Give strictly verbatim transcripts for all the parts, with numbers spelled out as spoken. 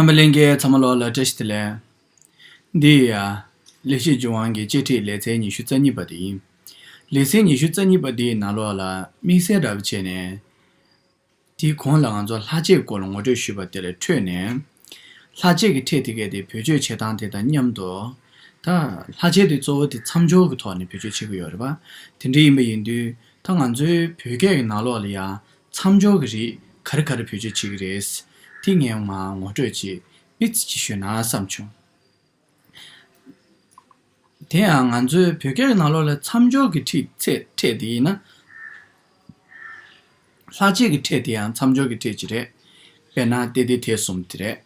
རྣམ་པ་ལྷན་རྒྱས་ཚང་མ་ལོགས་ལ་བཀྲ་ཤིས་བདེ་ལེགས། འདི་ཡ། ལེགས་བཤད་ལྗོན་དབང་གི་བཅད་ཁྲིད་ལེ་ཚན་ཉི་ཤུ་རྩ་གཉིས་པ་དེ་ཡིན། ལེ་ཚན་ཉི་ཤུ་རྩ་གཉིས་པ་དེའི་ནང་ལོགས་ལ་དམིགས་བསལ་འདྲ་པོ་བྱས་ནས། དེའི་གོང་ལ་ང་ཚོ་ལྷ་ཆས་སྐོར་ལ་ངོ་སྤྲོད་ཞུས་པ་དེ་ལས་འཕྲོས་ནས། ལྷ་ཆས་ཀྱི་ཕྲད་དེ་གས་དེ་བེད་སྤྱོད་བྱེད་སྟངས་དེ་དང་མཉམ་དུ། ད་ལྷ་ཆས་དེ་གཙོ་བོ་དེ་མཚམས་སྦྱོར་གྱི་ཐོག་ནས་བེད་སྤྱོད་བྱེད་ཀྱི་ཡོད་རེད་པ། དེ་འདྲ་ཡིན་པ་ཡིན་དུས་ད་ང་ཚོའི་བོད་སྐད་ཀྱི་ནང་ལོགས་ལ་ཡང་མཚམས་སྦྱོར་གྱི་རིགས་ག་རེ་ག་རེ་བེད་སྤྱོད་བྱེད་ཀྱི་རེད། དེ་ངས་མར་ངོ་སྤྲོད་ཅིག་ཏོག་ཙམ་ཅིག་ཞུས་ན་བསམ་བྱུང་། དེ་ཡང་ང་ཚོའི་བོད་སྐད་ཀྱི་ནང་ལོགས་ལ་མཚམས་སྦྱོར་གྱི་ཕྲད་ཚད་ཕྲད་དེ་ཡིན་ན། ལྷ་ཆས་ཀྱི་ཕྲད་དེ་ཡང་མཚམས་སྦྱོར་གྱི་ཕྲད་ཅིག་རེད། དཔེར་ན་ཏེ་ཏེ་ཐེ་གསུམ་དེ་རེད།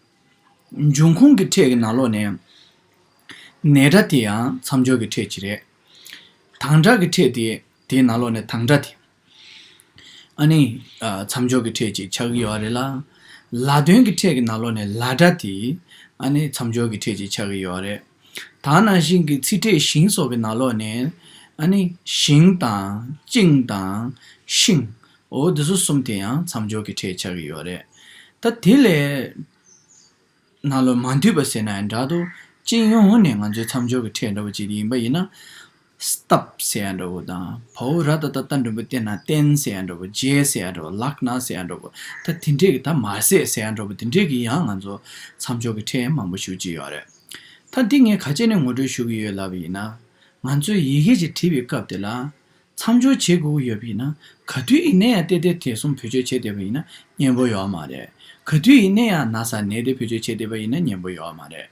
འབྱུང་ཁུངས་ཀྱི་ཕྲད་ཀྱི་ནང་ལོགས་ནས། ནས་སྒྲ་དེ་ཡང་མཚམས་སྦྱོར་གྱི་ཕྲད་ཅིག་རེད། དང་སྒྲ་གྱི་ཕྲད་དེ་དེའི་ནང་ལོགས་ནས་དང་སྒྲ་དེ། ཨ་ནི། ཨ། མཚམས་སྦྱོར་གྱི་ཕྲད་ཅིག་ཆགས་ཀྱི་ཡོད་རེད་ལ། ལ་དོན་གྱི་ཕྲད་ཀྱི་ནང་ལོགས་ནས་ལ་སྒྲ་དེ། ཨ་ནི་མཚམས་སྦྱོར་གྱི་ཕྲད་ཅིག་ཆགས་ཀྱི་ཡོད་རེད། ད་ནང་བཞིན་གྱི་ཚིག་ཕྲད་ཞིང་སོགས་ཀྱི་ནང་ལོགས་ནས། ཨ་ནི་ཞིང་དང་ཅིང་དང་ཤིང་། འོ་འདི་ཚོ་གསུམ་དེ་ཡང་མཚམས་སྦྱོར་གྱི་ཕྲད་ཆགས་ཀྱི་ཡོད་རེད། ད་དེ་ལས། ནང་ལོགས་མ་འདུས་པ་ཟེར་ན་ཡང་འདྲ་འདུག་སྤྱི་ཡོངས་ནས་ང་ཚོའི་མཚམས་སྦྱོར་གྱི་ཕྲད་འདྲ་བོ་ཅིག་ཡིན་པ་ཡིན་ན། སྟབས་ཟེར་ཡ་འདྲ་བོ་དང་བའོ་ར་ད་ད་ཏ་འགྲེང་བུ་བཏེགས་ན་བསྟན་ཟེར་ཡ་འདྲ་བོ་རྗེས་ཟེར་ཡ་འདྲ་བོ་ལག་ན་ཟེར་ཡ་འདྲ་བོ་ད་དེ་འདྲས་ཀྱི་ད་མ་ཟད་ཟེར་ཡ་འདྲ་བོ་དེ་འདྲས་ཀྱི་ཡང་ང་ཚོ་མཚམས་སྦྱོར་གྱི་ཕྲད་མང་པོ་ཞེ་པོ་ཅིག་ཡོད་རེད། ད་འདི་ངས་ག་ཅི་ནས་ངོ་སྤྲོད་ཞུ་གི་ཡོད་ལབ་པ་ཡིན་ན། ང་ཚོས་ཡི་གེ་ཅིག་བྲིས་པའི་སྐབས་དེ་ལ། མཚམས་སྦྱོར་བྱེད་དགོས་ཀྱི་ཡོད་པ་ཡིན་ན་ག་དུས་ཡིན་ན་ཡང་ཏེ་ཏེ་ཐེ་གསུམ་བེད་སྤྱོད་བྱེད་བསྡད་པ་ཡིན་ན་སྙན་པོ་ཡོད་མ་རེད། ག་དུས་ཡིན་ན་ཡང་ན་ས་ནས་ཏེ་བེད་སྤྱོད་བྱེད་བསྡད་པ་ཡིན་ན་སྙན་པོ་ཡོད་མ་རེད།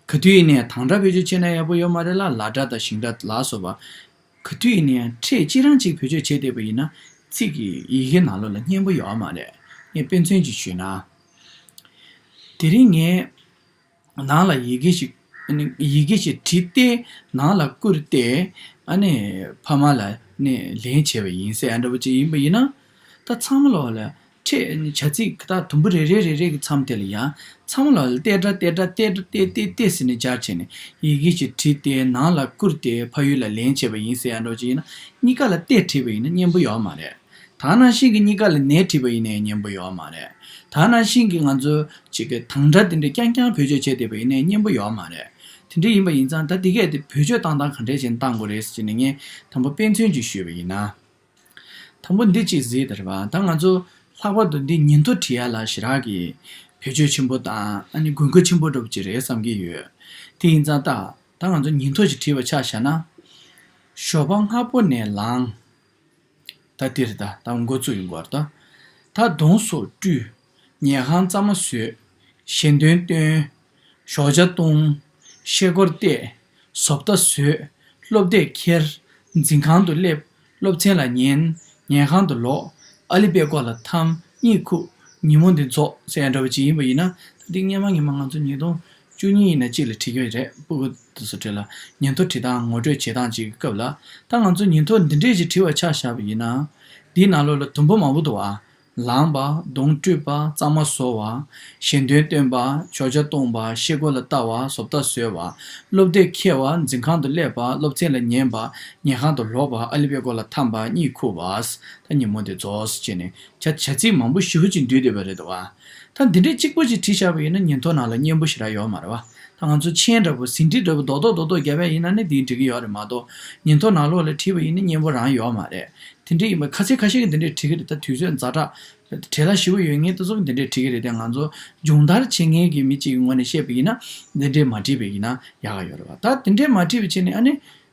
ག་དུས་ཡིན་ན་ཡང་དང་སྒྲ་བེད་སྤྱོད་བྱེད་ན་ཡག་པོ་ཡོད་མ་རེད་ལ་ལ་སྒྲ་དང་ཞིང་སྒྲ་ལ་སོགས་པ། ག་དུས་ཡིན་ན་ཡང་ཕྲད་གཅིག་རང་གཅིག་བེད་སྤྱོད་བྱེད་བསྡད་པ་ཡིན་ན་ཚིག་གི་ཡི་གེ་ནང་ལོགས་ལ་སྙན་པོ་ཡོད་མ་རེད། ངས་དཔེ་མཚོན་ཅིག་ཞུས་ན། དེ་རིང་ངས། ནང་ལ་ཡི་གེ་ཞིག་ཨ་ནི་ཡི་གེ་ཞིག་བྲིས་ཏེ་ནང་ལ་བསྐུར་ཏེ་ཨ་ནི་ཕ་མ་ལ་ནི་ལན་བྱས་པ་ཡིན་ཟེར་ཡ་འདྲ་པོ་ཅིག་ཡིན་པ་ཡིན་ན། ད་ཚང་མ་ལོག་ལ་ཕྲད་ནི་བྱ་ཚིག་ད་དུམ་བུ་རེ་རེ་རེ་རེ་གི་མཚམས་དེ་ལ་ཡང་ཚང་མ་ལོག་ལ་ཏེ་སྒྲ་ཏེ་སྒྲ་ཏེ་སྒྲ་ཏེ་ཏེ་ཏེ་ཟེར་ནས་སྦྱར་བྱས་ནས་ཡི་གེ་ཞིག་བྲིས་ཏེ་ནང་ལ་བསྐུར་ཏེ་ཕ་ཡུལ་ལ་ལན་བྱས་པ་ཡིན་ཟེར་ཡ་འདྲ་པོ་ཅིག་ཡིན་ན་གཉིས་ཀ་ལ་ཏེ་བྲིས་པ་ཡིན་ན་སྙན་པོ་ཡོད་མ་རེད། ད་ནང་བཞིན་གྱི་གཉིས་ཀ་ལ་ནས་བྲིས་པ་ཡིན་ནའི་སྙན་པོ་ཡོད་མ་རེད། ད་ནང་བཞིན་གྱི་ང་ཚོ་ཅིག་གི་དང་སྒྲ་དེ་འདྲ་རྐྱང་རྐྱང་བེད་སྤྱོད་བྱས་བསྡད་པ་ཡིན་ནའི་སྙན་པོ་ཡོད་མ་རེད། དེ་འདྲ་ཡིན་པ་ཡིན་ཙང་ད་འདི་གས་དེ་བེད་སྤྱོད་བཏང་སྟངས་ག་འདྲས་བྱས་ནས་བཏང་དགོས་རེད་ཟེར་ནས་ངས་དང་པོ་དཔེ་མཚོན་ཅིག་ཞུས་པ་ཡིན་ན། དང་པོ་འདི་གཅིག་གཟིགས་དང་རེད་པ། ད་ང་ཚོ་ལྷག་པར་དུ་འདི་ཉིན་ཐོ་བྲིས་ཡ་ལ་ཞེ་དྲག་གི་བེད་སྤྱོད་ཆེན་པོ་དང་ཨ་ནི་དགོས་མཁོ་ཆེན་པོ་འདྲ་པོ་ཅིག་རེད་བསམ་གྱི་ཡོད། དེ་ཡིན་ཙང་ད་ད་ང་ཚོ་ཉིན་ཐོ་ཞིག་བྲིས་པ་ཆ་བཞག་ན། ཞོགས་པ་སྔ་པོ་ནས་ལངས། ད་འདིར་ད་ད་འགོ་ཚུགས་ཡོང་གི་ཡོད་རེད་ད། ད་གདོང་སོགས་བཀྲུས། ཉལ་ཁང་གཙང་མ་བཟོས། ཞལ་འདོན་བཏོན། ཞོགས་ཇ་བཏུང་། ཤེལ་སྒོར་བལྟས། བཟོ་ལྟ་བཟོས། སློབ་དེབ་ཁྱེར། འཛིན་ཁང་དུ་སླེབས། སློབ་ཚན་ལ་ཉན། ཉལ་ཁང་དུ་ལོག་ཨ་ལི་པད་ཀོ་ལ་འཐམ། གཉིད་ཁུག་ཉིན་མོ་འདི་རྫོགས་ཟེར་ཡ་འདྲ་བ་ཅིག་ཡིན་པ་ཡིན་ན་ད་འདི་སྔོན་མ་སྔོན་མ་ང་ཚོ་ཉིས་སྟོང་བཅུ་གཉིས་ཡིན་ན་གཅིག་ལ་བྲིས་ཀྱི་རེད། སྤུ་གུ་དེ་ཚོ་གྲས་ལ་ཉིན་ཐོ་བྲིས་སྟངས་ངོ་སྤྲོད་བྱེད་སྟངས་ཅིག་གི་སྐབས་ལ་ད་ང་ཚོ་ཉིན་ཐོ་འདི་འདྲས་ཅིག་བྲིས་པ་ཆ་བཞག་པ་ཡིན་ན། འདིའི་ནང་ལོགས་ལ་དུམ་བུ་མང་པོ་འདུག་བ། ལངས་པ། གདོང་བཀྲུས་པ། གཙང་མ་བཟོ་བ། ཞལ་འདོན་བཏོན་པ། ཞོགས་ཇ་བཏུང་པ། ཤེལ་སྒོ་ལ་ལྟ་བ། བཟོ་ལྟ་བཟོས་པ། སློབ་དེབ་འཁྱེར་བ། འཛིན་ཁང་དུ་སླེབས་པ། སློབ་ཚན་ལ་ཉན་པ། ཉལ་ཁང་དུ་ལོག་པ། ཨ་ལི་པད་ཀོ་ལ་འཐམ་པ། གཉིད་ཁུག་པ། ད་ཉིན་མོ་འདི་རྫོགས་ཟེར་བྱས་ནས་བྱ་བྱ་ཚིག་མང་པོ་ཞེ་པོ་ཅིག་འདུས་བསྡད་པ་རེད་འདུག་བ། ད་འདི་འདྲས་གཅིག་པོ་ཅིག་བྲིས་བཞག་པ་ཡིན་ན་ཉིན་ཐོ་ནང་ལ་སྙན་པོ་ཞེ་དྲག་ཡོད་མ་རེད་བ། ད་ང་ཚོ་མཆན་འདྲ་པོ་ཟིན་བྲིས་འདྲ་པོ་རྡོག་རྡོག་རྡོག་རྡོག་བརྒྱབ་པ་ཡིན་ན་ནི་འདིའི་འགྲིག་གི་ཡོད་རེད་མ་གཏོགས་ཉིན་ཐོ་ནང་ལོགས་ལ་བྲིས་པ་ཡིན་ན་སྙན་པོ་རང་ཡོད་མ་རེད། དེ་འདྲས་ཡིན་པ་ཁ་ཤས་ཁ་ཤས་ཀྱིས་འདི་འདྲས་བྲིས་ཀྱི་རེད། ད་དུས་ཚོད་ཛ་དྲག་བྲེལ་བ་ཞེ་པོ་ཡོད་མཁན་དེ་ཚོ་གིས་འདི་འདྲས་བྲིས་ཀྱི་རེད་དེ་ང་ཚོ་སྦྱོང་བརྡར་བྱེད་མཁན་གྱི་མི་གཅིག་གི་ངོས་ནས་བཤད་པ་ཡིན་ན་འདི་འདྲས་མ་བྲིས་པ་ཡིན་ན་ཡག་ག་ཡོད་རེད་བ། ད་འདི་འདྲས་མ་བྲིས་པ་བྱས་ནས་ཨ་ནི།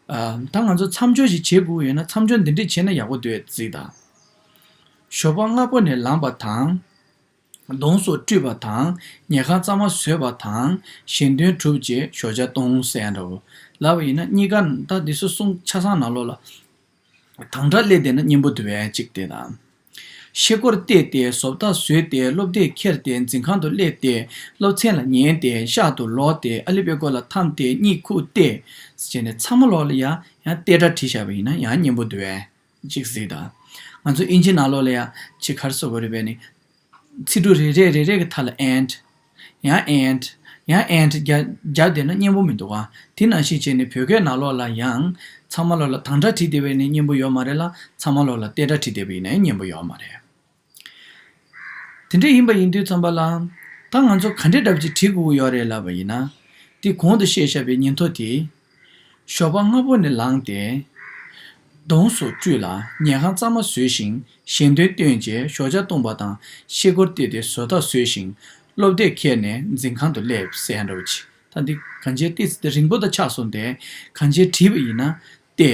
ཨ། ད་ང་ཚོ་མཚམས་སྦྱོར་ཞིག་བྱེད་དགོས་ཡོད་ན་མཚམས་སྦྱོར་འདི་འདྲས་བྱས་ན་ཡག་པོ་འདུག་གཟིགས་དང་། ཞོགས་པ་སྔ་པོ་ནས་ལངས་པ་དང་། གདོང་སོགས་བཀྲུས་པ་དང་། ཉལ་ཁང་གཙང་མ་བཟོས་པ་དང་། ཞལ་འདོན་གྲུབ་རྗེས་ཞོགས་ཇ་བཏུང་ཟེར་ཡ་འདྲ་བོ། ལབ་པ་ཡིན་ན་གཉིས་ཀ་ད་འདི་ཚོ་གསུང་ཆ་ཚང་ནང་ལོགས་ལ། དང་སྒྲ་སླེབས་བསྡད་ན་སྙན་པོ་འདུག་པས་གཅིག་དེ་དང་། ཤེལ་སྒོར་བལྟས་ཏེ་བཟོ་ལྟ་བཟོས་ཏེ་སློབ་དེབ་ཁྱེར་ཏེ་འཛིན་ཁང་དུ་སླེབས་ཏེ་སློབ་ཚན་ལ་ཉན་ཏེ་ཤག་ཏུ་ལོག་སྟེ་ཨ་ལི་པད་ཀོ་ལ་འཐམས་ཏེ་གཉིད་ཁུག་སྟེ། ཟེར་ནས་ཚང་མ་ལོགས་ལ་ཡང་ཡང་ཏེ་སྒྲ་བྲིས་བཞག་པ་ཡིན་ན་ཡང་སྙན་པོ་འདུག་པས། གཅིག་གཟིགས་དང་། ང་ཚོ་ཨིན་ཇི་ནང་ལོགས་ལ་ཡང་ཅིག་ག་རེ་ཟེར་དགོས་རེད་པས་ནི། ཚིག་འབྲུ་རེ་རེ་རེ་རེ་གི་མཐའ་ལ་and། ཡང་and། ཡང་and རྒྱབ་རྒྱབ་བསྡད་ན་སྙན་པོ་མི་འདུག་ག་དེ་ནང་བཞིན་བྱས་ནས་བོད་སྐད་ནང་ལོགས་ལ་ཡང་ཚང་མ་ལོགས་ལ་དང་སྒྲ་བྲིས་བསྡད་པ་ཡིན་ན་སྙན་པོ་ཡོད་མ་རེད་ལ་ཚང་མ་ལོགས་ལ་ཏེ་སྒྲ་བྲིས་བསྡད་པ་ཡིན་ན་ཡང་སྙན་པོ་ཡོད་མ་རེད། དེ་འདྲ་ཡིན་པ་ཡིན་དུས་ཙམ་པ་ལ། ད་ང་ཚོ་ག་འདྲའི་འདྲ་པོ་ཅིག་བྲིས་དགོས་ཀྱི་ཡོད་རེད་ལབ་པ་ཡིན་ན། དེ་གོང་དུ་བཤད་བཞག་པའི་ཉིན་ཐོ་དེ། ཞོགས་པ་སྔ་པོ་ནས་ལངས་ཏེ། གདོང་སོགས་བཀྲུས་ལ་ཉལ་ཁང་གཙང་མ་བཟོས་ཤིང་ཞལ་འདོན་བཏོན་རྗེས་ཞོགས་ཇ་བཏུང་པ་དང་ཤེལ་སྒོར་བལྟས་ཏེ་བཟོ་ལྟ་བཟོས་ཤིང་སློབ་དེབ་ཁྱེར་ནས་འཛིན་ཁང་དུ་སླེབས་ཟེར་ཡ་འདྲ་བོ་ཅིག་ད་འདི་གང་ཅིའི་ཏོག་ཙམ་དེ་རིང་པོ་དང་ཆགས་སོང་སྟེ་གང་ཅིའི་བྲིས་པ་ཡིན་ན། ཏེ།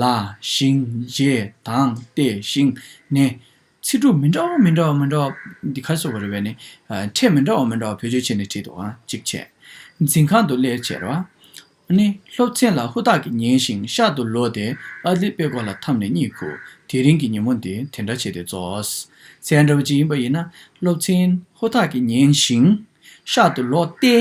ལ། ཞིང་། རྗེས། དང་། ཏེ། ཞིང་། ནས། ཚིག་གྲུབ་མི་འདྲ་བ་མི་འདྲ་བ་མི་འདྲ་བ་འདི་ག་སོགས་པ་རེད་པས་ནི། ཕྲད་མི་འདྲ་བ་མི་འདྲ་བ་བེད་སྤྱོད་བྱས་ནས་བྲིས་འདུག་ཨ་གཅིག་བྱས། འཛིན་ཁང་དུ་སླེབས་བྱས་རེད་བ། ནི་སློབ་ཚན་ལ་ཧུར་ཐག་གིས་ཉན་ཞིང་ཤར་དུ་ལོག་སྟེ་ཨ་ལི་པད་ཀོ་ལ་འཐམས་ནས་གཉིད་ཁུག་དེ་རིང་གི་ཉིན་མོ་འདི་དེ་འདྲ་བྱས་ཏེ་རྫོགས། ཟེར་འདྲ་བོ་ཅིག་ཡིན་པ་ཡིན་ན་སློབ་ཚན་ཧུར་ཐག་གིས་ཉན་ཞིང་ཤར་དུ་ལོག་སྟེ་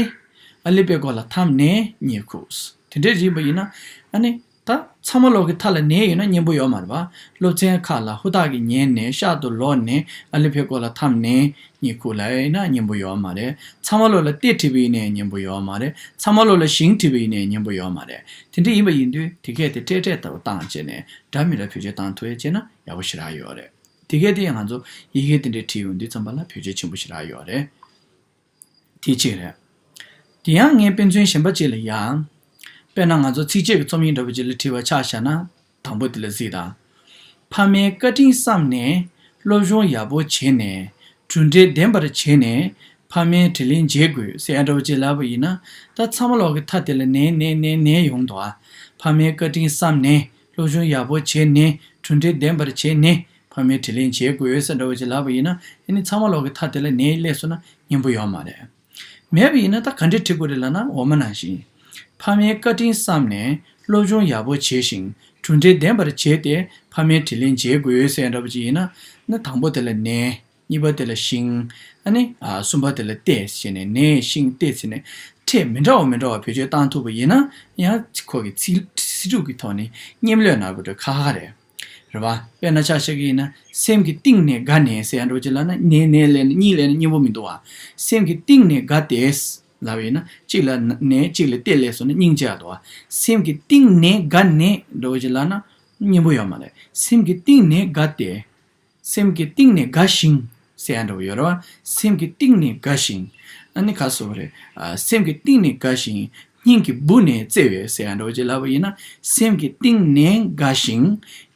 ཨ་ལི་པད་ཀོ་ལ་འཐམས་ནས་གཉིད་ཁུག་དེ་འདྲས་ཡིན་པ་ཡིན་ན་ཨ་ནི། ད་ཚང་མ་ལོག་གི་མཐའ་ལ་ནས་ཡོད་ན་སྙན་པོ་ཡོད་མ་རེད་པ། སློབ་ཚན་ཁག་ལ་ཧུར་ཐག་གིས་ཉན་ནས་ཤར་དུ་ལོག་ནས་ཨ་ལི་ཕེ་ཀོ་ལ་འཐམས་ནས་གཉིད་ཁུག་ལབ་ཡིན་ན་སྙན་པོ་ཡོད་མ་རེད། ཚང་མ་ལོག་ལ་ཏེ་བྲིས་པ་ཡིན་ནའི་སྙན་པོ་ཡོད་མ་རེད། ཚང་མ་ལོག་ལ་ཞིང་བྲིས་པ་ཡིན་ནའི་སྙན་པོ་ཡོད་མ་རེད། དེ་འདྲ་ཡིན་པ་ཡིན་དུས་དེ་སྐད་དེ་ཏྲེ་ཏྲེ་ལྟ་བུ་བཏང་བྱས་ནས་འདྲ་མི་འདྲ་བེད་སྤྱོད་བཏང་ཐུབ་ཡས་བྱས་ན་ཡག་པོ་ཞེ་དྲག་ཡོད་རེད། དེ་སྐད་དེ་ང་ཚོ་ཡི་གེ་དེ་འདྲའི་བྲིས་ཡོང་དུས་ཙམ་པ་ལ་བེད་སྤྱོད་ཆེན་པོ་ཞེ་དྲག་ཡོད་རེད། དེ་གཅིག་རེད། དེ་ཡང་ངས་དཔེ་མཚོན་གཞན་པ་གཅིག་ལ་ཡ། དཔེར་ན་ང་ཚོ་ཚིགས་བཅད་ཀྱི་རྩོམ་ཡིག་འདྲ་པོ་ཅིག་ལ་བྲིས་པ་ཆ་བཞག་ན། དང་པོ་དེ་ལ་གཟིགས་དང་། ཕ་མའི་བཀའ་དྲིན་བསམ་ནས་སློབ་སྦྱོང་ཡག་པོ་བྱས་ནས་གྲུབ་འབྲས་ལྡན་པར་བྱས་ནས་ཕ་མའི་དྲིན་ལན་འཇལ་དགོས་ཟེར་ཡ་འདྲ་པོ་ཅིག་ལབ་པ་ཡིན་ན། ད་ཚང་མ་ལོག་གི་མཐའ་དེ་ལ་ནས་ནས་ནས་ནས་ཡོང་འདུག་ཨ། ཕ་མའི་བཀའ་དྲིན་བསམ་ནས་སློབ་སྦྱོང་ཡག་པོ་བྱས་ནས་གྲུབ་འབྲས་ལྡན་པར་བྱས་ནས། ཕ་མའི་དྲིན་ལན་འཇལ་དགོས་ཟེར་འདྲ་བོ་ཅིག་ལབ་པ་ཡིན་ན་ཨ་ནི་ཚང་མ་ལོག་གི་མཐའ་དེ་ལ་ནས་སླེབས་སོང་ན་སྙན་པོ་ཡོད་མ་རེད། མེད་པ་ཡིན་ན་ད་ག་འདྲས་བྲི་དགོས་རེད་ལབ་ན་འོ་མ་ནང་བཞིན། ཕ་མའི་བཀའ་དྲིན་བསམ་ནས་སློབ་སྦྱོང་ཡག་པོ་བྱས་ཤིང་གྲུབ་འབྲས་ལྡན་པར་བྱས་ཏེ་ཕ་མའི་དྲིན་ལན་འཇལ་དགོས་ཟེར་འདྲ་བོ་ཅིག་ཡིན་ན་ཨ་ནི་དང་པོ་དེ་ལ་ནས། གཉིས་པ་དེ་ལ་ཞིང་། ཨ་ནི་ཨ་གསུམ་པ་དེ་ལ་ཏེ་ཟེར་ནས་ནས་ཞིང་ཏེ་ཟེར་ནས་ཕྲད་མི་འདྲ་བ་མི་འདྲ་བ་བེད་སྤྱོད་བཏང་ཐུབ་པ་ཡིན་ན་ཡང་ཁོ་གི་ཚིག་ཚིག་གྲུབ་ཀྱི་ཐོག་ནས་སྙན་ལོས་ན་བུ་འདྲ་ཁག་ཁག་རེད། རེད་བ། དཔེར་ན་ཆ་བཞག་གི་ཡིན་ན་སེམས་ཀྱི་གཏིང་ནས་དགའ་ནས་ཟེར་ཡ་འདྲ་བོ་ཅིག་ལབ་ན་ནས་ནས་ལས་ནས་གཉིས་ལས་ནས་སྙན་པོ་མི་འདུག་བ། སེམས་ཀྱི་གཏིང་ནས་དགའ་སྟེ་ལབ་ཡིན་ན་གཅིག་ལ་ནས་གཅིག་ལ་ཏེ་ལས་སོང་ན་སྙིང་རྗེ་ཡག་འདུག་བ། སེམས་ཀྱི་གཏིང་ནས་དགའ་ནས་འདྲ་བོ་ཅིག་ལབ་ན་སྙན་པོ་ཡོད་མ་རེད། སེམས་ཀྱི་གཏིང་ནས་དགའ་སྟེ། སེམས་ཀྱི་གཏིང་ནས་དགའ་ཞིང་ཟེར་ཡ་འདྲ་བོ་ཡོད་རེད་བ། སེམས་ཀྱི་གཏིང་ནས་དགའ་ཞིང་། ཨ་ནི་ཁ་སོ་རེད། ཨ་སེམས་ཀྱི་གཏིང་ནས་དགའ་ཞིང་སྙིང་གི་སྦུག་ནས་བརྩེ་བས་ཟེར་ཡ་འདྲ་བོ་ཅིག་ལབ་པ་ཡིན་ན་སེམས་ཀྱི་གཏིང་ནས་དགའ་ཞིང་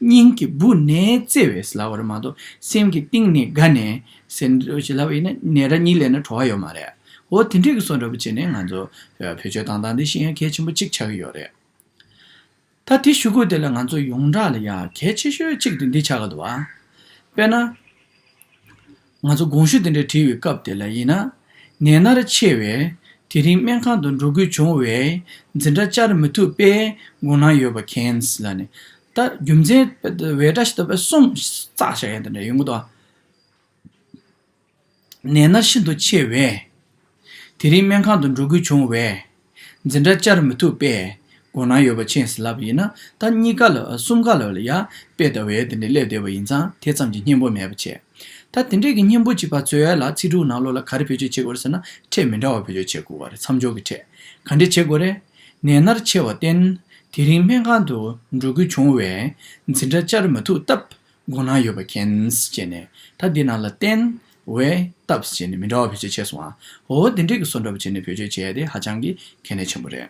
སྙིང་གི་སྦུག་ནས་བརྩེ་བས་ལབ་པ་རེད་མ་གཏོགས་སེམས་ཀྱི་གཏིང་ནས་དགའ་ནས་ཟེར་འདྲ་བོ་ཅིག་ལབ་པ་ཡིན་ན་ནས་ར་གཉིས་ལས་ན་བྲོ་བ་ཡོད་མ་རེད། འོ་དེ་འདྲས་ཀྱི་བཟོ་འདྲ་བོ་བྱས་ནས་ང་ཚོ་བེད་སྤྱོད་བཏང་སྟངས་འདི་ཤེས་ཡ་གལ་ཆེན་པོ་གཅིག་ཆགས་ཀྱི་ཡོད་རེད། ད་དེ་ཞུ་སྐོར་དེ་ལ་ང་ཚོ་ཡོངས་གྲགས་ལ་ཡ་གལ་ཆེ་ཤོས་གཅིག་དེ་འདི་ཆགས་ཀྱི་འདུག་བ། དཔེར་ན། ང་ཚོ་དགོངས་ཞུ་དེ་འདྲ་བྲིས་པའི་སྐབས་དེ་ལ་ཡིན་ན། ནད་མནར་ཆེ་བས་དེ་རིང་སྨན་ཁང་དུ་འགྲོ་དགོས་བྱུང་བས་འཛིན་གྲྭ་བཅར་མི་ཐུབ་པས་དགོངས་གནང་ཡོད་པ་མཁྱེན་ལབ་ནས། ད་རྒྱུ་མཚན་བས་བཀྲ་ཤིས་རྟགས་པས་གསུམ་བརྩེགས་བཞག་ཡ་དེ་འདྲ་ཡོང་གི་འདུག་བ། ནད་མནར་ཤིན་ཏུ་ཆེ་བས། དེ་རིང་སྨན་ཁང་དུ་འགྲོ་དགོས་བྱུང་བས། འཛིན་གྲྭ་བཅར་མི་ཐུབ་པས། དགོངས་གནང་ཡོད་པ་མཁྱེན་ཟེར་ལབ་པ་ཡིན་ན་ད་གཉིས་ཀ་ལ་གསུམ་ཀ་ལ་ཡ་དཔེ་ལྟ་བུའི་དེ་འདྲ་སླེབས་བསྡད་པ་ཡིན་ཙང་དེ་ཙམ་གྱིས་སྙན་པོ་མེད་པ་བྱས། ད་དེ་འདྲས་ཀྱི་སྙན་པོ་གཅིག་པ་རྩོད་ཡ་ལ་ཚིག་གྲུབ་ནང་ལོགས་ལ་ག་རེ་བེད་སྤྱོད་བྱེད་དགོས་རེད་ཟེར་ན་ཕྲད་མི་འདྲ་བ་བེད་སྤྱོད་བྱེད་དགོས་པ་རེད། མཚམས་སྦྱོར་གྱི་ཕྲད། ག་འདྲས་བྱེད་དགོས་རེད། ནད་མནར་ཆེ་བར་བརྟེན་དེ་རིང་སྨན་ཁང་དུ་འགྲོ་དགོས་བྱུང་བས་འཛིན་གྲྭ་བཅར་མ་ཐུབ་སྟབས། དགོངས་གནང་ཡོད་པ་མཁྱེན་ཟེར་བྱས་ནས་ད་འདི་ནང་ལ་བརྟེན། བས་སྟབས་ཟེར་བྱས་ནས་མི་འདྲ་བ་བེད་སྤྱོད་བྱས་སོང་ཨ། འོ་དེ་འདྲས་ཀྱི་བཟོ་འདྲ་བ་བྱས་ནས་བེད་སྤྱོད་བྱས་ཏེ་ཧ་ཅང་གི་གལ་གནད་ཆེན་པོ་རེད།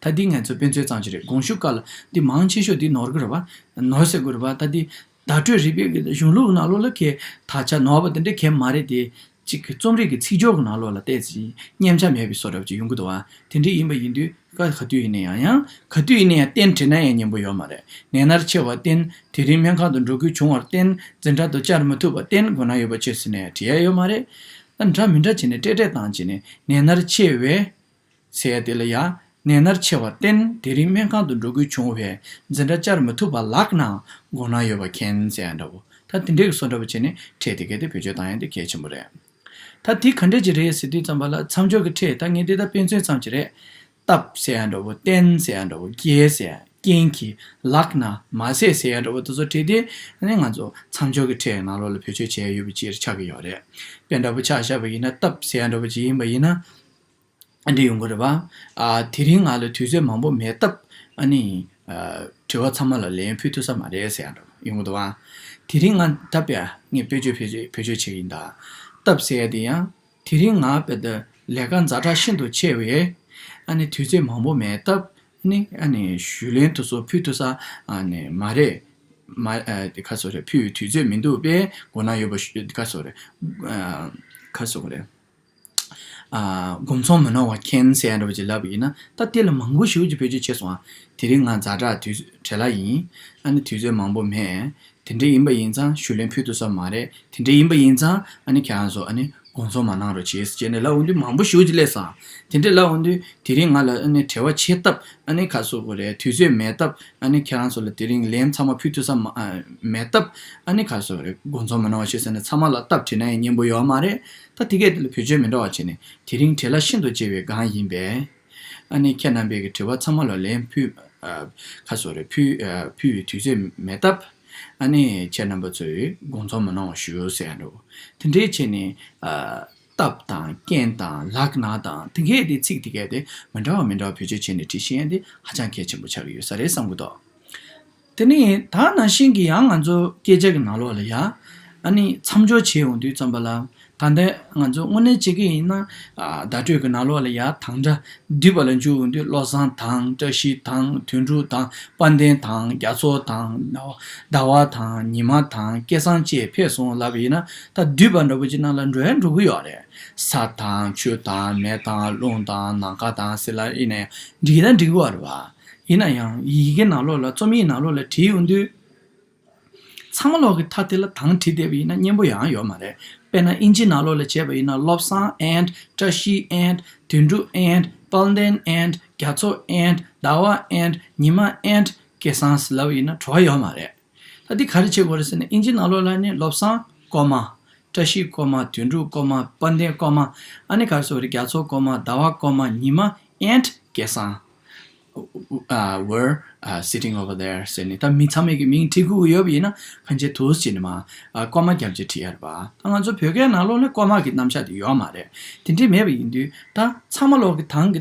ད་འདི་ང་ཚོ་དཔེ་མཚོན་ཙམ་ཅིག་རེད། དགོངས་ཞུ་སྐབས་ལ་འདི་མང་ཆེ་ཤོས་འདི་ནོར་གི་རེད་བ། ནོར་ཟེར་དགོས་རེད་བ། ད་འདི་བརྡ་སྤྲོད་རིག་པའི་གཞུང་ལུགས་ནང་ལོགས་ལ་གལ་དག་ཆ་ནོར་བ་དེ་འདྲས་གལ་མ་རེད་དེ། གཅིག་གི་རྩོམ་རིག་གི་ཚིག་སྦྱོར་གྱི་ནང་ལོགས་ལ་ཏོག་ཙམ་མཉམ་ཆ་མེད་པའི་བཟོ་འདྲ་བ་ཅིག་ཡོང་གི་འདུག་ཨ། དེ་འདྲ་ཡིན་པ་ཡིན་དུས་སྐབས་ག་དུས་ཡིན་ན་ཡང་ཡང་ག་དུས་ཡིན་ན་ཡང་བརྟེན་བྲིས་ན་ཡང་སྙན་པོ་ཡོད་མ་རེད། ནད་མནར་ཆེ་བར་བརྟེན་དེ་རིང་སྨན་ཁང་དུ་འགྲོ་དགོས་བྱུང་བར་བརྟེན་འཛིན་གྲྭ་དུ་བཅར་མ་ཐུབ་པར་བརྟེན་དགོངས་གནང་ཡོད་པ་མཁྱེན་ཟེར་ནས་བྲིས་ཡ་ཡོད་མ་རེད། ད་འདྲ་མི་འདྲ་བྱས་ནས་ཏྲེ་ཏྲེ་བཏང་བྱས་ནས་ནད་མནར་ཆེ་བས། ཟེར་ཡ་དེ་ལ་ཡ། ནད་མནར་ཆེ་བར་བརྟེན་དེ་རིང་སྨན་ཁང་དུ་འགྲོ་དགོས་བྱུང་བས་འཛིན་གྲྭ་བཅར་མ་ཐུབ་པ་ལགས་ན་དགོངས་གནང་ཡོད་པ་མཁྱེན་ཟེར་ཡ་འདྲ་བོ། ད་དེ་འདྲའི་བཟོ་འདྲ་བོ་བྱས་ནས་ཕྲད་དེ་གལ་ཏེ་བེད་སྤྱོད་བཏང་ཡ་དེ་གལ་ཆེན་པོ་རེད། ད་དེ་ག་འདྲ་ཅིག་རེད་ཟེར་དུས་ཙམ་པ་ལ་མཚམས་སྦྱོར་གྱི་ཕྲད་ད་ངས་དེ་ད་དཔེ་མཚོན་ཙམ་ཅིག་རེད། སྟབས་ཟེར་ཡ་འདྲ་བོ་བརྟེན་ཟེར་ཡ་འདྲ་བོ་རྒྱལ་ཟེར་ཡ་རྐྱེན་གྱིས་ལགས་ན་མ་ཟད་ཟེར་ཡ་འདྲ་བོ་དེ་ཚོ་བྲིས་ཏེ་ཨ་ནི་ང་ཚོ་མཚམས་སྦྱོར་གྱི་ཕྲད་ནང་ལོགས་ལ་བེད་སྤྱོད་བྱས་ཡོད་པ་ཅིག་ཆགས་ཀྱི་ཡོད་རེད། དཔེ་འདྲ་བོ་ཆ་བཞག་པ་ཡིན་ན་སྟབས་ཟེར་ཡ་འདྲ་བོ་ཅིག་ཡིན་པ་ཡིན་ན། ཨ་འདྲ་ཡོང་གི་རེད་བ། ཨ་དེ་རིང་ང་ལ་དུས་ཚོད་མང་པོ་མེད་སྟབས་ཨ་ནི་ཨ་དྲི་བ་ཚང་མ་ལ་ལན་ཕུལ་ཐུབ་ས་མ་རེད་ཟེར་ཡ་འདྲ་ཡོང་གི་འདུག་བ། དེ་རིང་ང་ད་དཔེ་ངས་དཔེ་བརྗོད་བེད་སྤྱོད་བེད་སྤྱོད་བྱེད་ཀྱི་ཡིན་ད། སྟབས་ཟེར་ཡ་དེ་ཡང་ དེ་རིང་ང་དཔེ་ད་ལས་ཀ་ཛ་དྲག་ཤིན་ཏུ་ཆེ་བས། ཨ་ནི་དུས་ཚོད་མང་པོ་མེད་སྟབས། ཨ་ནི་ཨ་ནི་ཞུ་ལན་དེ་ཚོ་ཕུལ་ཐུབ་ས་ཨ་ནི་མ་རེད། མ་ཨ་དེ་ག་ཟེར་རེད། ཕུལ་བའི་དུས་ཚོད་མི་འདུག་པས། མགོ་ན་ཡོད་པ་ཞུ་ག་ཟེར་རེད། ཨ་ག་ཟེར་དགོས་རེད། ཨ་དགོངས་ཚོམ་མི་གནང་བ་མཁྱེན་ཟེར་ཡ་འདྲ་པོ་ཅིག་ལབ་པ་ཡིན་ན། ད་དེ་ལ་མང་པོ་ཞེ་པོ་ཅིག་བེད་སྤྱོད་བྱས་སོང་ཨ། དེ་རིང་ང་ཛ་དྲག་དུས་བྲེལ་བ་ཡིན། ཨ་ནི་དུས་ཚོད་མང་པོ་མེད། དེ་འདྲ་ཡིན་པ་ཡིན་ཙང་ཞུ་ལན་ཕུལ་ཐུབ་ས་མ་རེད། དེ་འདྲ་ཡིན་པ་ཡིན་ཙང་ཨ་ནི་ཁྱེད་རང་ཚོ་ཨ་ནི་དགོངས་ཚོམ་མ་གནང་རོགས་བྱེད་ཟེར་ནས་ལབ་འོང་དུས་མང་པོ་ཞེ་པོ་ཅིག་སླེབས་སོང་ཨ། དེ་འདྲ་ལབ་འོང་དུས་དེ་རིང་ང་ལ་ཨ་ནི་བྲེལ་བ་ཆེ་སྟབས། ཨ་ནི་ག་ཟེར་དགོས་རེད། དུས་ཚོད་མེད་སྟབས། ཨ་ནི་ཁྱེད་རང་ཚོ་ལ་དེ་རིང་ལན་ཚང་མ་ཕུལ་ཐུབ་ས་མ་ཨ་མེད་སྟབས། ཨ་ནི་ག་ཟེར་དགོས་རེད། དགོངས་ཚོམ་མ་གནང་བ་ཞུ་ཟེར་ནས་ཚང་མ་ལ་སྟབས་བྲིས་ན་ཡང་སྙན་པོ་ཡོད་མ་རེད། ད་དེ་གས་དེ་ལ་བེད་སྤྱོད་མི་འདྲ་བ་བྱས་ནས། དེ་རིང་བྲེལ་བ་ཤིན་ཏུ་ཆེ་བའི་སྒང་ཡིན་པས། ཨ་ནི་ཁྱེད་རྣམ་པས་ཀྱི་དྲི་བ་ཚང་མ་ལ་ལན་ཕུལ། ཨ་ག་ཟེར་དགོས་རེད། ཕུལ་ཨ་ཕུལ་བའི་དུས་ཚོད་མེད་སྟབས། ཨ་ནི་ཁྱེད་རྣམ་པ་ཚོས་དགོངས་ཚོམ་མ་གནང་བ་ཞུ་ཟེར་ཡ་འདྲ་པོ། དེ་འདྲའི་བྱས་ནས་ཨ་སྟབས་དང་རྐྱེན་དང་ལགས་ན་དང་དེ་གས་དེ་ཚིག་དེ་གས་དེ་མི་འདྲ་བ་མི་འདྲ་བ་བེད་སྤྱོད་བྱས་ནས་བྲིས་ཤེས་ཡ་དེ་ཧ་ཅང་གལ་ཆེན་པོ་ཆགས་ཀྱི་ཡོད་ས་རེད་བསམ་གྱི་འདུག་དེ་ནས་ད་ནང་བཞིན་གྱི་ཡང་ང་ཚོ་སྐད་ཆ་གི་ནང་ལོགས་ལ་ཡ། ཨ་ནི་མཚམས་སྦྱོར་བྱེད་འོང་དུས་ཙམ་པ་ལ། ད་ལྟ་ང་ཚོ་དངོས་གནས་བྱེད་ཀྱི་ཡིན་ན། ཨ་བརྡ་སྤྲོད་ཀྱི་ནང་ལོགས་ལ་ཡ་དང་སྒྲ་བསྡུས་པ་ལ་འཇུག་འོང་དུས་བློ་བཟང་དང་། བཀྲ་ཤིས་དང་། དོན་གྲུབ་དང་། དཔལ་ལྡན་དང་། རྒྱ་མཚོ་དང་། ཟླ་བ་དང་། ཉི་མ་དང་། སྐལ་བཟང་བཅས་ཕེབས་སོང་ལབ་པ་ཡིན་ན། ད་བསྡུས་པ་འདྲ་པོ་ཅིག་ནང་ལ་འགྲོ་ཡ་འགྲོ་གི་ཡོད་རེད། ས་དང་། ཆུ་དང་། མེ་དང་། རླུང་དང་། ནམ་མཁའ་དང་ཟེར་ལབ་ཡིན་ན་ཡང་འགྲིག་ད་འགྲིག་གི་ཡོད་རེད་བ། ཡིན་ན་ཡང་ཡི་གེ་ནང་ལོགས་ལ། རྩོམ་ཡིག་ནང་ལོགས་ལ་བྲིས་ཡོང་དུས། ཚང་མ་ལོག་གི་མཐའ་དེ་ལ་དང་བྲིས་བསྡད་པ་ཡིན་ན་སྙན་པོ་ཡང་ཡོད་མ་རེད། དཔེར་ན་ཨིན་ཇི་ནང་ལོགས་ལ་བྱས་པ་ཡིན་ན། བློ་བཟང་ཨེན། བཀྲ་ཤིས་ཨེན། དོན་གྲུབ་ཨེན། དཔལ་ལྡན་ཨེན། རྒྱ་མཚོ་ཨེན། ཟླ་བ་ཨེན། ཉི་མ་ཨེན། སྐལ་བཟང་ཟེར་ལབ་པ་ཡིན་ན་བྲོ་བ་ཡོད་མ་རེད། ད་འདི་ག་རེ་བྱེད་དགོས་རེད་ཟེར་ན། ཨིན་ཇི་ནང་ལོགས་ལ་ནི་བློ་བཟང་ཀོ་མ། བཀྲ་ཤིས་ཀོ་མ། དོན་གྲུབ་ཀོ་མ། དཔལ་ལྡན་ཀོ་མ། ཨ་ནི་ག་རེ་ཟེར་དགོས་རེད། རྒྱ་མཚོ་ཀོ་མ། ཟླ་བ་ཀོ་མ། ཉི་མ་ཨེན། སྐལ་བཟང་། uh, were uh, sitting over there ཟེར་ནས། ད་མི་ཚང་མས་ཀྱི་མིང་བྲིས་དགོས་ཀྱི་ཡོད་པ་ཡིན་ན་གང་བྱེད་དུས་ཟེར་ནས་མ། ཨ་ཀོ་མ་རྒྱབ་བྱས་བྲིས་ཡ་རེད་པ། ད་ང་ཚོ་བོད་སྐད་ནང་ལོགས་ལ་ཀོ་མ་གི་རྣམ་གཞག་དེ་ཡོད་མ་རེད། དེ་འདྲས་མེད་པ་ཡིན་དུས། ད་ཚང་མ་ལོག་གི་དང་གི།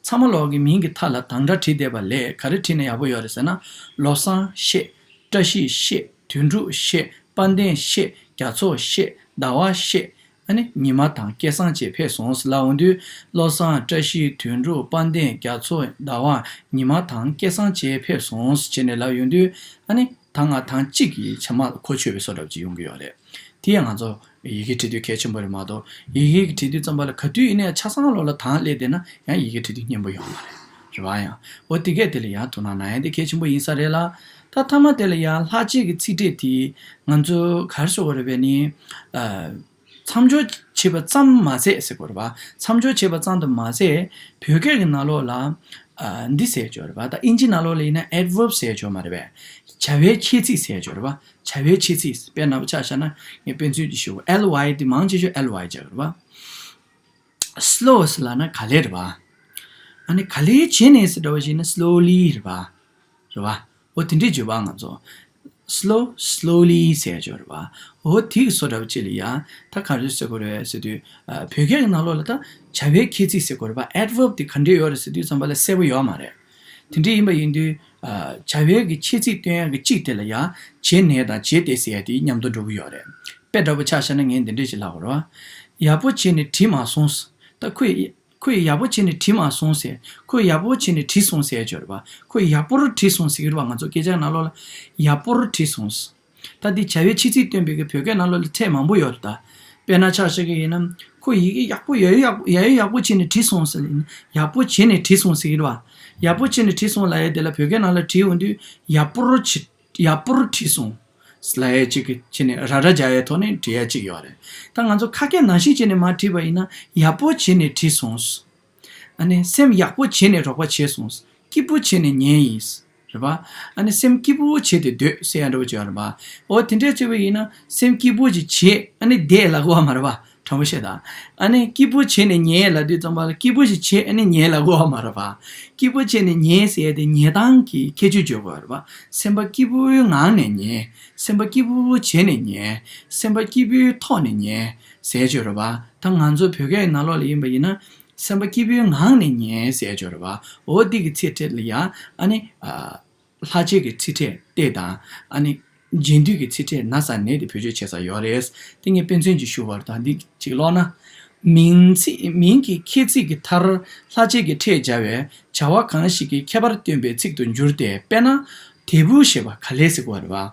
ཚང་མ་ལོག་གི་མིང་གི་མཐའ་ལ་དང་སྒྲ་བྲིས་བསྡད་པ་ལས་ག་རེ་བྲིས་ན་ཡག་པོ་ཡོད་རེད་ཟེར་ན། བློ་བཟང་བཤད། བཀྲ་ཤིས་བཤད། དོན་གྲུབ་བཤད། དཔལ་ལྡན་བཤད། རྒྱ་མཚོ་བཤད། ཟླ་བ་བཤད། ཨ་ནི་ཉི་མ་དང་སྐལ་བཟང་བཅས་ཕེབས་སོང་ཟེར་ལབ་འོང་དུས། བློ་བཟང་། བཀྲ་ཤིས། དོན་གྲུབ། དཔལ་ལྡན། རྒྱ་མཚོ། ཟླ་བ། ཉི་མ་དང་སྐལ་བཟང་བཅས་ཕེབས་སོང་ཟེར་བྱས་ནས་ལབ་ཡོང་དུས། ཨ་ནི་ད་ང་དང་གཅིག་གི་ཆ་མ་གོ་ཆོད་པའི་བཟོ་འདྲ་ཅིག་ཡོང་གི་ཡོད་རེད། དེ་ཡང་ང་ཚོ་ཡི་གེ་འབྲི་དུས་གལ་ཆེན་པོ་རེད་མ་གཏོགས། ཡི་གེ་འབྲི་དུས་ཙམ་པ་ལ་ག་དུས་ཡིན་ནའི་ཆ་ཚང་ལོགས་ལ་དང་སླེབས་བསྡད་ན་ཡང་ཡི་གེ་འབྲི་དུས་སྙན་པོ་ཡོང་མ་རེད། རེད་བ། ཡང་འོ་དེ་གས་དེ་ལ་ཡང་དོ་སྣང་གནང་ཡ་དེ་གལ་ཆེན་པོ་ཡིན་ས་རེད་ལ། ད་མཐའ་མ་དེ་ལ་ཡང་ལྷག་བཅས་ཀྱི་ཚིག་ཕྲད་དེ་ང་ཚོ་ག་རེ་ཟེར་དགོས་རེད་པས་ནི། ཨ། མཚམས་སྦྱོར་བྱེད་པ་ཙམ་མ་ཟད་ཟེར་དགོས་རེད་པ། མཚམས་སྦྱོར་བྱེད་པ་ཙམ་དུ་མ་ཟད། བོད་སྐད་ཀྱི་ནང་ལོགས་ལ། ཨ། འདི་ཟེར་ཡ་ཅིག་ཡོད་རེད་པ། ད་ཨིན་ཇི་ནང་ལོགས་ལ་ཡིན་ན་adverb ཟེར་ཡ་ཅིག་ཡོད་མ་རེད་པས། བྱ་བའི་ཁྱད་ཚིག་ཟེར་ཡ་ཅིག་ཡོད་རེད་པ། བྱ་བའི་ཁྱད་ཚིག་དཔེར་ན་ཆ་བཞག་ན་ངས་དཔེ་མཚོན་ཅིག་ཞུ། ལ་ཝའི་དེ་མང་ཆེ་ཤོས་ལ་ཝའི་སྦྱར་གི་རེད་པ། སི་ལོ་ཟེར་ལབ་ན་ག་ལེར་རེད་པ། ཨ་ནི་ག་ལེར་བྱས་ནས་ཟེར་འདྲ་བ་ཞིག་ན་སི་ལོ་ལི་རེད་པ། རེད་པ། འོ་དེ་འདྲའི་བརྗོད་པ་ང་ཚོ། སི་ལོ། སི་ལོ་ལི་ཟེར་ཡ་ཅིག་ཡོད་རེད་པ། འོ་དེ་གི་བཟོ་འདྲ་བ་ཅིག་ལ་ཡ། ད་ག་རེ་ཟེར་དགོས་རེད་ཟེར་དུས། ཨ། བོད་སྐད་ཀྱི་ནང་ལོགས་ལ་ད་བྱ་བའི་ཁྱད་ཚིག་ཟེར་དགོས་རེད་པ། adverb དེ་ག་འདྲས་ཡོད་རེད་ཟེར་དུས་ཙམ་པ་ལ་གསལ་པོ་ཡོད་མ་རེད། དེ་འདྲས་ཡིན་པ་ཡིན་དུས། ཨ། བྱ་བའི་གི་ཁྱད་ཚིག་སྟོན་ཡ་གི་གཅིག་དེ་ལ་ཡ། བྱས་ནས་དང་བྱས་ཏེ་ཟེར་ཡ་དེ་མཉམ་དུ་འགྲོ་གི་ཡོད་རེད། དཔེ་འདྲ་པོ་ཆ་བཞག་ན་ངས་འདི་འདྲས་ཅིག་ལབ་དགོས་རེད་པ། ཡག་པོ་བྱས་ནས་བྲིས་མ་སོང་། ད་ཁོས། ཁོས་ཡག་པོ་བྱས་ནས་བྲིས་མ་སོང་ཟེར། ཁོས་ཡག་པོ་བྱས་ནས་བྲིས་སོང་ཟེར་ཡ་ཅིག་ཡོད་རེད་པ། ཁོས་ཡག་པོར་བྲིས་སོང་ཟེར་གྱི་རེད་པ། ང་ཚོ་སྐད་ཆ་ནང་ལོགས་ལ་ཡག་པོར་བྲིས་སོང་། ད་འདི་བྱ་བའི་ཁྱད་ཚིག་སྟོན་པའི་གི་བོད་སྐད་ནང་ལོགས་ལ་ཕྲད་མང་པོ་ཡོད་རེད་ད། དཔེར་ན་ཆ་བཞག་གི་ཡིན་ན། ཁོས་ཡི་གེ་ཡག་པོ་ཡ་ཡོ་ཡག་པོ་ཡ་ཡོ་ཡག་པོ་བྱས་ནས་བྲིས་སོང་ཟེར་ཡིན་ན། ཡག་པོ་བྱས་ནས་བྲིས་སོང་ཟེར་གྱི་རེད་པ། ཡག་པོ་བྱས་ནས་བྲིས་སོང་ལབ་ཡ་དེ་ལ་བོད་སྐད་ནང་ལ་བྲིས་འོང་དུས་ཡག་པོར་བྱས། ཡག་པོར་བྲིས་སོང་། ལབ་ཡ་གཅིག་གི་བྱས་ནས་ར་ར་རྒྱག་ཡ་ཐོག་ནས་བྲིས་ཡ་གཅིག་ཡོད་རེད། ད་ང་ཚོ་ཁ་སྐད་ནང་བཞིན་བྱས་ནས་མར་བྲིས་པ་ཡིན་ན། ཡག་པོ་བྱས་ནས་བྲིས་སོང་། ཨ་ནི་སེམས་ཡག་པོ་བྱས་ནས་རོགས་པ་བྱས་སོང་། སྐྱིད་པོ་བྱས་ནས་ཉལ་ཡིན། རེད་པ། ཨ་ནི་སེམས་སྐྱིད་པོ་བྱས་ཏེ་སྡོད་ཟེར་ཡ་འདྲ་པོ་ཅིག་ཡོད་རེད་པ། འོ་དེ་འདྲས་བྱས་པ་ཡིན་ན་སེམས་སྐྱིད་པོ་ཅིག་བྱས། ཨ་ནི་བསྡད་ལབ་དགོས་པ་མ་རེད་པ། དྲང་པོ་བཤད་ད། ཨ་ནི་སྐྱིད་པོ་བྱས་ནས་ཉལ་ལབ་དུས་ཙམ་པ་ལ་སྐྱིད་པོ་ཞིག་བྱས་ཨ་ནི་ཉལ་ལབ་དགོས་པ་མ་རེད་པ། སྐྱིད་པོ་བྱས་ནས་ཉལ་ཟེར་ཡ་དེ་ཉལ་སྟངས་ཀྱི་ཁྱད་ཆོས་བརྗོད་དགོས་པ་རེད་པ། སེམས་པ་སྐྱིད་པོའི་ངང་ནས་ཉལ། སེམས་པ་སྐྱིད་པོ་བྱས་ནས་ཉལ། སེམས་པ་སྐྱིད་པོའི་ཐོག་ནས་ཉལ་ཟེར་ཡ་ཅིག་ཡོད་རེད་པ། ད་ང་ཚོ་བོད་སྐད་ནང་ལོགས་ལ་ཡིན་པ་ཡིན་ན། སེམས་པ་སྐྱིད་པོའི་ངང་ནས་ཉལ་ཟེར་ཡ་ཅིག་ཡོད་རེད་པ། འོ་འདི་གི་ཚིག་ཕྲད་ལ་ཡ། ཨ་ནི། ཨ། ལྷག་བཅས་ཀྱི་ཚིག་ཕྲད་སྟེ་དང་། ཨ་ནི། རྗེས་ཟློས་ཀྱི་ཚིག་ཕྲད་ན་ས་ནས་དེ་བེད་སྤྱོད་བྱེད་ས་ཡོད་རེད། དེ་ངས་དཔེ་མཚོན་ཅིག་ཞུ་བར་དང་འདི་ཅིག་ཀློག་ན། མིང་ཚིག་མིང་གི་ཁྱད་ཚིག་གི་མཐར་ལྷག་བཅས་ཀྱི་ཕྲད་སྦྱར་བས་བྱ་བ་གང་ཞིག་གི་ཁྱད་པར་སྟོན་པའི་ཚིག་ཏུ་འགྱུར་ཏེ། དཔེར་ན། དལ་བུ་ཞེས་པ་ག་ལེ་ཟེར་གོ་བ་རེད་བ།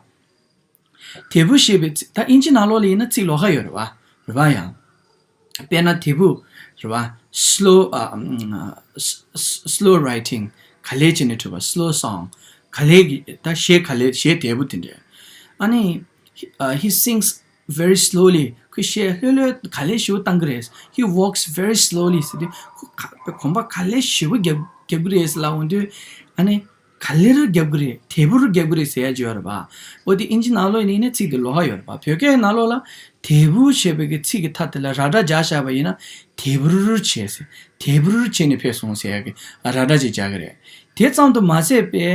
དལ་བུ་ཞེས་པའི་ཚིག་ད་ཨིན་ཇི་ནང་ལོགས་ལ་ཡིན་ན་ཚིག་ལོགས་ཀ་ཡོད་རེད་བ། རེད་བ་ཡང་། དཔེར་ན་དལ་བུ་རེད་བ། slow ཨ་ཨ་slow writing ག་ལེ་བྱས་ནས་བྲིས་པ། slow song ག་ལེ་གི་ད་གཞས་ག་ལེ་གཞས་དལ་བུ་དེ་འདྲས། ཨ་ནི་ཨ་he sings very slowly ཁོས་གཞས་ལྷོད་ལྷོད་ག་ལེ་ཞེ་པོ་བཏང་གི་རེད། He walks very slowly ཟེར་དུས་ཁོ་ག་གོམ་པ་ག་ལེ་ཞེ་པོ་རྒྱབ་རྒྱབ་གི་རེད་ལབ་འོང་དུས། ཨ་ནི་ག་ལེར་རྒྱབ་གི་རེད། དལ་བུར་རྒྱབ་གི་རེད་ཟེར་ཡ་ཅིག་ཡོད་རེད་པ། འོ་དེ་ཨིན་ཇི་ནང་ལོགས་ཡིན་ན་ཚིག་དེ་ལོགས་ཀ་ཡོད་རེད་པ། བོད་སྐད་ནང་ལོགས་ལ་དལ་བུ་ཞེས་པའི་གི་ཚིག་གི་མཐའ་དེ་ལ་ར་སྒྲ་སྦྱར་བཞག་པ་ཡིན་ན། དལ་བུར་བྱས་ཟེར། དལ་བུར་བྱས་ནས་ཕེབས་སོང་ཟེར་ཡ་གི་ར་སྒྲ་ཅིག་སྦྱར་གི་རེད། དེ་ཙམ་དུ་མ་ཟད་པའི་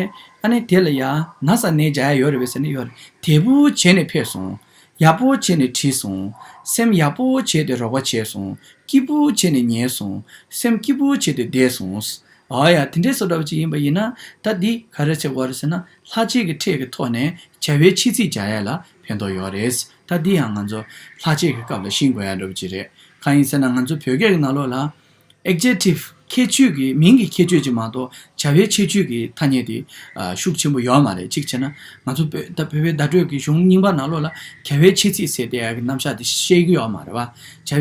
ཨ་ནི་དེ་ལ་ཡ་ན་ས་ནས་སྦྱར་ཡ་ཡོད་རེད་པས་ཟེར་ནས་ཡོད་རེད། དལ་བུ་བྱས་ནས་ཕེབས་སོང་། ཡག་པོ་བྱས་ནས་བྲིས་སོང་། སེམས་ཡག་པོ་བྱས་ཏེ་རོགས་པ་བྱས་སོང་། སྐྱིད་པོ་བྱས་ནས་ཉལ་སོང་། སེམས་སྐྱིད་པོ་བྱས་ཏེ་བསྡད་སོང་། ཨོ་ཡ། དེ་འདྲའི་བཟོ་འདྲ་བ་ཅིག་ཡིན་པ་ཡིན་ན། ད་འདི་ག་རེ་བྱེད་དགོས་རེད་ཟེར་ན། ལྷག་བཅས་ཀྱི་ཕྲད་ཀྱི་ཐོག་ནས་བྱ་བའི་ཕྱི་ཚིག་སྦྱར་ཡ་ལ་ཕན་ཐོགས་ཡོད་རེད། ད་འདི་ཡང་ང་ཚོ་ལྷག་བཅས་ཀྱི་སྐབས་ལ་ཤེས་དགོས་ཡ་འདྲ་བ་ཅིག་རེད། གང་ཡིན་ཟེར་ན་ང་ཚོ་བོད་སྐད་ཀྱི་ནང་ལོགས་ལ་adjective ཁྱད་ཆོས་ཀྱི་མིང་གི་ཁྱད་ཆོས་ཅིག་མ་གཏོགས་བྱ་བའི་ཁྱད་ཆོས་ཀྱི་ཐ་སྙད་དེ་ཨ་ཤུགས་ཆེན་པོ་ཡོད་མ་རེད། གཅིག་བྱས་ན་ང་ཚོ་བོད་ད་བོད་པའི་བརྡ་སྤྲོད་ཀྱི་གཞུང་རྙིང་པ་ནང་ལོགས་ལ་བྱ་བའི་ཕྱི་ཚིག་ཟེར་བསྡད་ཡ་གི་རྣམ་གཞག་དེ་བཤད་ཀྱི་ཡོད་མ་རེད་བ། བྱ་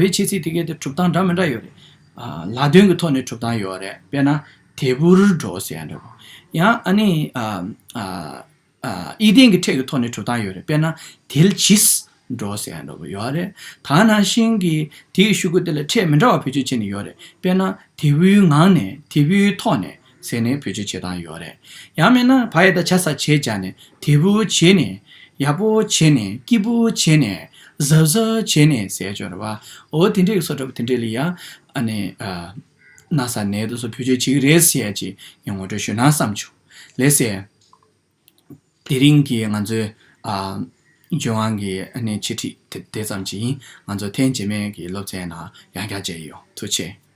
བའི་ཕྱི་ཚིག་དེ་གའི་དེ་གྲུབ་སྟངས་འདྲ་མི་འདྲ་ཡོད་རེད། ཨ་ལ་དོན་གྱི་ཐོག་ནས་གྲུབ་སྟངས་ཡོད་རེད། དཔེར་ན་དལ་བུར་འགྲོ་ཟེར་ཡ་འདྲ་བོ། ཡང་ཨ་ནི་ཨ་ཨ་ཨ་ཡིད་བརྟན་གྱི་ཕྲད་ཀྱི་ཐོག་ནས་གྲུབ་སྟངས་ཡོད་རེད། དཔེར་ན་དལ་གྱིས་འགྲོ་ཟེར་ཡ་འདྲ་བོ་ཡོད་རེད། ད་ནང་བཞིན་གྱི་དེའི་ཤུ་གུ་དེ་ལ་ཕྲད་མི་འདྲ་བ་བེད་སྤྱོད་བྱས་ནས་ཡོད་རེད། དཔེར་ན་དལ་བུའི་ངང་ནས། དལ་བུའི་ཐོག་ནས་ཟེར་ནས་བེད་སྤྱོད་བྱེད་སྟངས་ཡོད་རེད། ཡང་མིན་ན་བ་ཡ་བཏགས་བྱ་ས་བྱས་སྦྱར་ནས། དལ་བུ་བྱས་ནས། ཡག་པོ་བྱས་ནས། སྐྱིད་པོ་བྱས་ནས། གཟབ་གཟབ་བྱས་ནས་ཟེར་ཡ་ཅིག་ཡོད་རེད་བ། འོ་དེ་འདྲའི་བཟོ་འདྲ་བོ་དེ་འདྲས་ལ་ཡ་ཨ་ནི་ཨ་ན་ས་ནས་དེ་ཚོ་བེད་སྤྱོད་བྱེད་ཀྱི་རེད་ཟེར་ཡ་ཅིག་ངས་ངོ་སྤྲོད་ཞུས་ན་བསམ་བྱུང་། ལགས་སེ། དེ་རིང་གི་ང་ཚོའི་ཨ་ལྗོན་དབང་གི་ཨ་ནི་འཆད་ཁྲིད་དེ་དེ་ཙམ་ཅིག་ཡིན། ང་ཚོ་ཐེངས་རྗེས་མའི་གི་སློབ་ཚན་ནང་ཡང་བསྐྱར་མཇལ་ཡོང་། ཐུགས་རྗེ་ཆེ།